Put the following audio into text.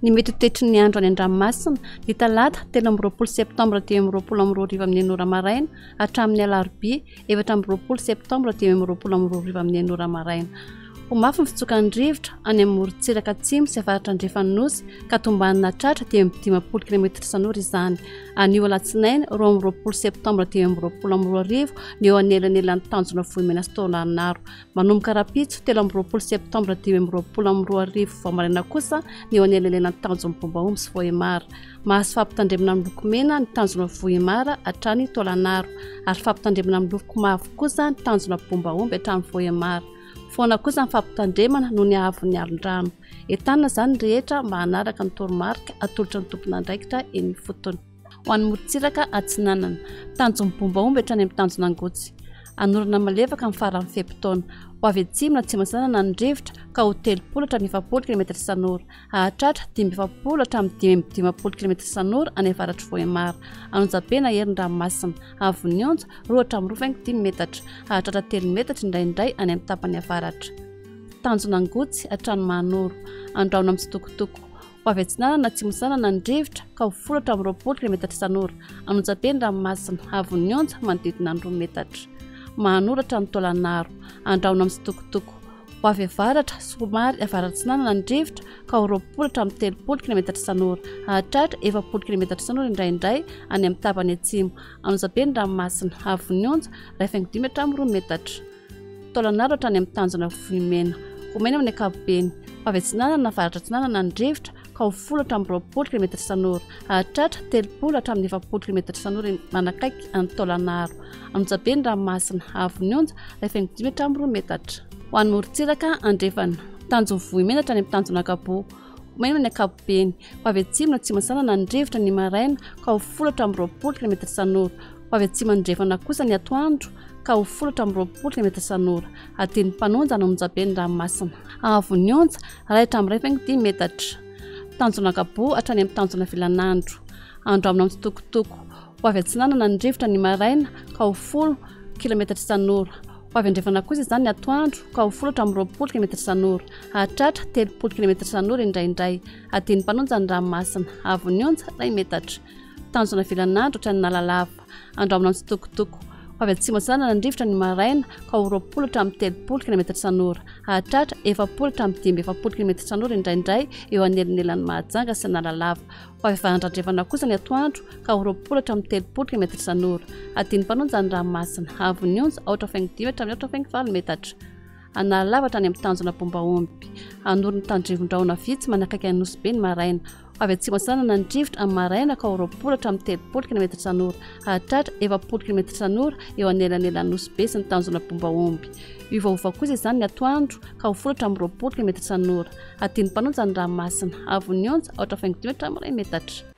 Ny mety ho toetry ny andro any an-dranomasina, ny talata 23 septambra 2025 amin'ny enina ora maraina hatramin'ny alarobia 24 septambra 2025 amin'ny enina ora maraina. Ho mafy ny fitsokan'ny rivotra any amin'ny morontsiraka atsimo sy avaratra andrefan'ny Nosy ka tombanana hatratra 55 kilometatra isan'ora izany. Anio alatsinainy 22 septambra 2025 ny eo anelanelan'ny tanjona Vohimena sy Taolagnaro. Manomboka rahampitso 23 septambra 2025 vao maraina kosa ny eo anelanelan'ny tanjon'ny Bombaomby sy Vohemar. Mahazo fampitandremana miloko mena ny tanjona Vohemar hatrany Taolagnaro ary fampitandremana miloko mavo kosa ny tanjona Bombaomby hatrany Vohemar. Foana kosa ny fampitandremana noho ny haavon'ny alon-drano. Entanina izany ny rehetra mba hanaraka ny toromarika atolotra ny tompon'andraikitra eny ifotony. Ho an'ny morontsiraka atsinanana, tanjon'ny Bombaomby hatrany amin'ny tanjon'Angotsy. Hanorana malefaka amin'ny faran'ny fe-potoana. Ho avy atsimo na atsimo atsinanana ny rivotra ka ho 30 hatramin'ny 40 kilometatra isan'ora. Hahatratra 45 hatramin'ny 55 kilometatra isan'ora any avaratr'i Vohemar. An'Onjabe na herin'ny ranomasina. Haavon'ny onja, 2 hatramin'ny 2,5 metatra. Hahatratra 3 metatra indraindray any amin'ny tapany avaratra. Tanjona Angotsy hatrany Mahanoro. Andrahona mitsitokotoko. Ho avy atsinanana na atsimo atsinanana ny rivotra ka ho 10 hatramin'ny 20 kilometatra isan'ora. An'Onjabe ny ranomasina. Haavon'ny onja, manodidina ny 2 metatra. Mahanoro hatrany Taolagnaro. Andrahona mitsitokotoko. Ho avy avaratra, somary avaratsinanana ny rivotra ka ho 20 hatramin'ny 30 kilometatra isan'ora. Hahatratra 40 kilometatra isan'ora indraindray any amin'ny tapany atsimo. An'Onjabe ny ranomasina. Haavon'ny onja, 1,5 hatramin'ny 2 metatra. Taolagnaro hatrany amin'ny tanjona Vohimena. Ho maina amin'ny ankapobeny. Ho avy atsinanana na avaratra atsinanana ny rivotra ka ho 10 hatramin'ny 20 kilometatra isan'ora. Hahatratra 30 hatramin'ny 40 kilometatra isan'ora manakaiky an'i Taolagnaro. An'Onjabe ny ranomasina. Haavon'ny onja, 1,5 hatramin'ny 2 metatra. Ho an'ny morontsiraka andrefana. Tanjon'ny Vohimena hatrany amin'ny tanjon'Ankaboa. Ho maina amin'ny ankapobeny. Ho avy atsimo na atsimo atsinanana ny rivotra ny maraina ka ho 10 hatramin'ny 20 kilometatra isan'ora. Ho avy atsimo andrefana kosa ny atoandro ka ho 10 hatramin'ny 20 kilometatra isan'ora. Adin'ny mpanonja any Onjabe ny ranomasina. Haavon'ny onja, 1 hatramin'ny 1,5 metatra. Tanjona Ankaboa hatrany amin'ny tanjona Vilanandro. Andro amina mitsitokotoko. Ho avy atsinanana ny rivotra ny maraina ka ho 10 kilometatra isan'ora. Ho avy andrefana kosa izany ny atoandro ka ho 10 hatramin'ny 20 kilometatra isan'ora. Hahatratra 30 kilometatra isan'ora indraindray. Adin'ny mpanonja ny ranomasina. Haavon'ny onja, 1 metatra. Tanjona Vilanandro hatrany Analalava. Andrahona mitsitokotoko. Ho avy atsimo atsinanana ny rivotra ny maraina ka ho 20 hatramin'ny 30 kilometatra isan'ora. Hahatratra 40 hatramin'ny 45 kilometatra isan'ora indraindray eo anelanelan'i Mahajanga sy Analalava. Ho avy avaratra andrefana kosa ny atoandro ka ho 20 hatramin'ny 30 kilometatra isan'ora. Adin'ny mpanonja ny ranomasina. Haavon'ny onja, 4,5 hatramin'ny 4,8 metatra. Analalava hatrany amin'ny tanjona Bombaomby. Hanoro ny tandrivon-drahona vitsy manakaiky an'i Nosy Be ny maraina. Ho avy atsimo atsinanana ny rivotra amin'ny maraina ka ho 20 hatramin'ny 30 kilometatra isan'ora. Hahatratra 40 kilometatra isan'ora eo anelanelan'i Nosy Be sy ny tanjona Bombaomby. Hiovaova kosa izany ny atoandro ka ho 10 hatramin'ny 20 kilometatra isan'ora. Adin'ny mpanonja ny ranomasina. Haavon'ny onja, 4,5 hatramin'ny 1 metatra.